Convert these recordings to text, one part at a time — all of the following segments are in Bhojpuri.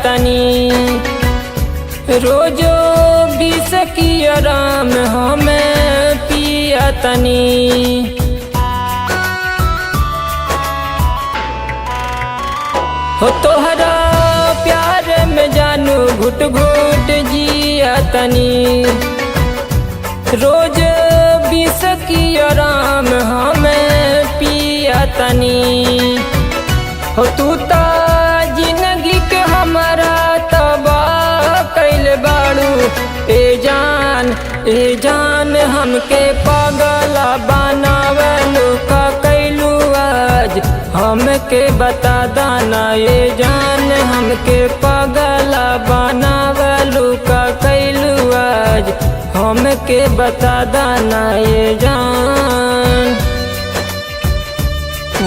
तनी। रोजो 20 की आराम हमें पिया तनी। हो तोहरा प्यार में जानू घुट घुट जिया तनी। रोज 20 की आराम हमें पिया तनी। हो तू ता जिंदगी के हमारा तबाह कैल बाड़ू ए जान हमके पागल बनावलू का कैलू आज हमके बता दाना ए जान हमके पागल बनावलू का कैलू आज हमके बता दाना ए जान।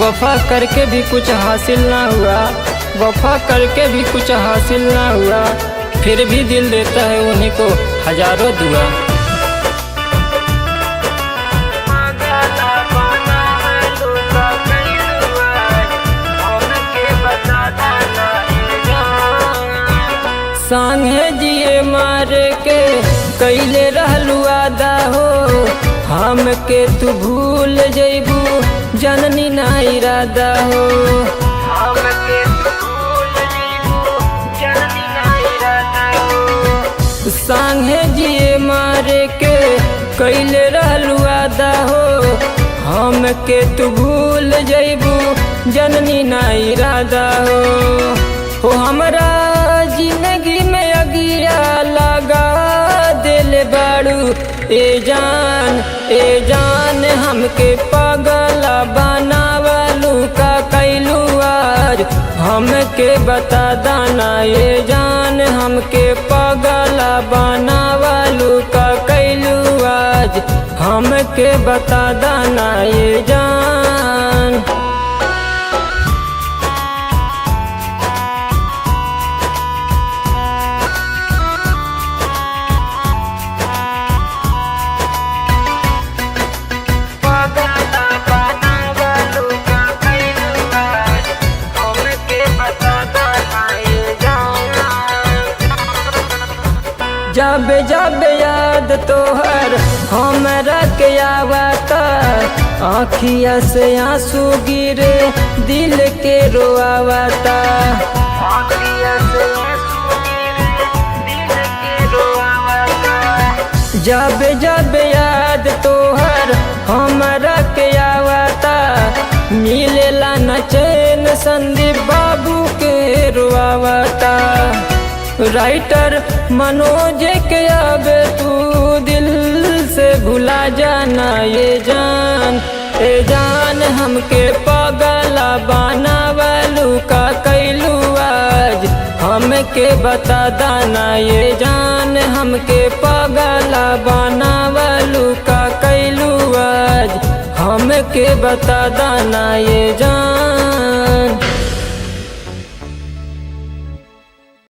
वफा करके भी कुछ हासिल ना हुआ, वफा करके भी कुछ हासिल ना हुआ, फिर भी दिल देता है उन्हीं को हजारों दुआ। संगे जिए मारे के कैले रहलू आदा हो, हमके तू भूल जइबू जननी ना इरादा हो। हमके तू भूल जइबू जननी ना इरादा हो। संगे जिए मारे के कैले रहलू आदा हो, हमके तू भूल जइबू जननी ना इरादा हो। हो हमरा जिंदगी में अगिया लगा दिल बाड़ू ए जान हमके पागल बनावलू का कैलू आज हमके बता दाना ए जान हमके पागल बनावलू का कैलू आज हमके बता दाना ए जान। जब जब याद तोहर हमरा के आवता, आँखिया से आंसू गिरे दिल के रोआवता। आँखिया से आंसू गिरे दिल के रोआवता। जब जब याद तोहर हमरा के आवता, मिलेला न चैन संदीप बाबू के रोआवता। राइटर मनोज के अब तू दिल से भुला जाना ये जान, ए जान हमके पागल बनावलू का कैलू आज हमके बता दाना ये जान हमके पागल बनावलू का कैलू आज हमके बता दाना ये जान।